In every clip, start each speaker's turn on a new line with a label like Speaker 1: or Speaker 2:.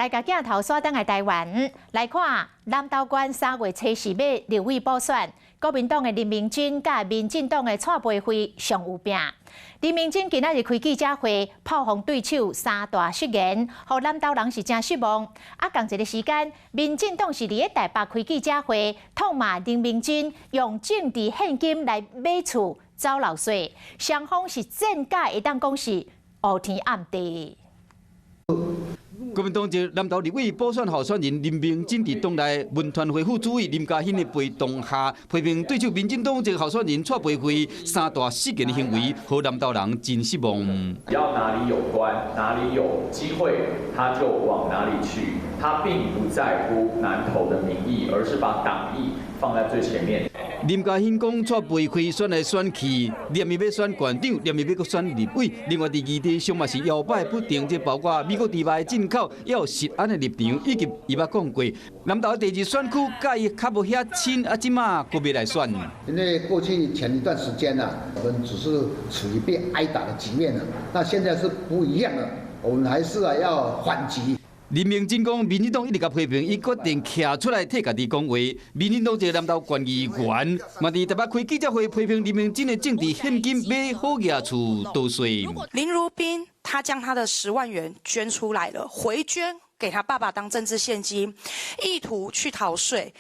Speaker 1: 來共鏡頭煞轉來台灣來看，南投縣3月初四欲立委補選，國民黨的林明楨佮民進黨的蔡培慧上有拚。林明楨今仔日開記者會，炮轟對手三大失言，予南投人是誠失望。啊，仝一个時間，民進黨是佇咧台北開記者會，痛罵林明楨用政治獻金來買厝走漏稅，雙方是戰甲會當講是烏天暗地。
Speaker 2: 國民黨籍南投立委補選候選人林明楨佇黨內文團會副主委林嘉欣的陪同下，批評對手民進黨籍候選人蔡培慧三大失言的行為，予南投人真失望。
Speaker 3: 只要哪裡有關，哪裡有機會，他就往哪裡去。他並不在乎南投的民意，而是把黨意放在最前面。
Speaker 2: 林嘉欣講，蔡培慧選來選去，連伊欲選縣長，連伊欲閣選立委，另外佇議題上嘛是搖擺不定，這包括美國豬肉進口，也有食安的立場，以及伊捌講過，南投第二選區佮伊較無遐親，啊，這馬閣欲來選。
Speaker 4: 因為過去前一段時間啊，我們只是處於被挨打的局面啊，那現在是不一樣了，我們還是啊要反擊。
Speaker 2: 林明楨講，民進黨一直共批評，伊決定徛出來替家己講話。民進黨這個南投縣議員嘛，佇台北開記者會批評林明楨的政治獻金買好額厝逃稅。
Speaker 5: 林如冰他將他的10萬元捐出來了，回捐給他爸爸當政治獻金，意圖去逃稅。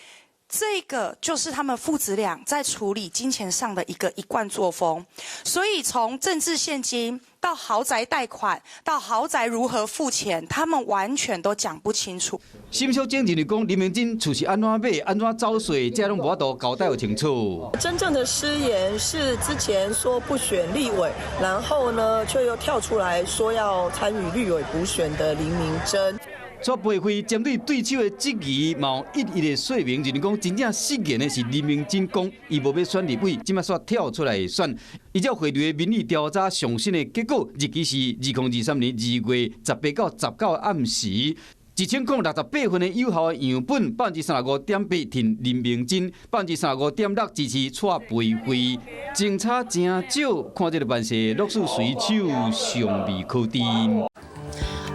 Speaker 5: 這個就是他們父子倆在處理金錢上的一個一貫作風。所以從政治獻金到豪宅貸款，到豪宅如何付錢，他們完全都講不清楚。
Speaker 2: 沈淑貞認為講，林明楨厝是按怎買、按怎走稅，這攏無法度交代清楚。
Speaker 6: 真正的失言是之前說不選立委，然後呢，卻又跳出來說要參與立委補選的林明楨。
Speaker 2: 蔡培慧針對對手的質疑，嘛一一的說明，就是講真正失言的是林明楨講，伊無欲選立委，這馬煞跳出來選。依照匯流的民意調查上新的結果，日期是2023年2月18到19暗時，1068份的有效的樣本，35.8%挺林明楨，35.6%支持蔡培慧，相差誠少，看這个辦勢，鹿死誰手尚未可知。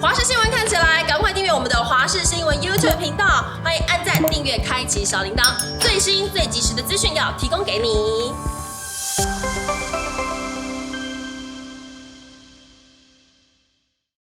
Speaker 7: 華視新聞看起來，趕快訂閱我們的華視新聞 YouTube 頻道，歡迎按讚、訂閱、開啟小鈴鐺，最新最及時的資訊要提供給你。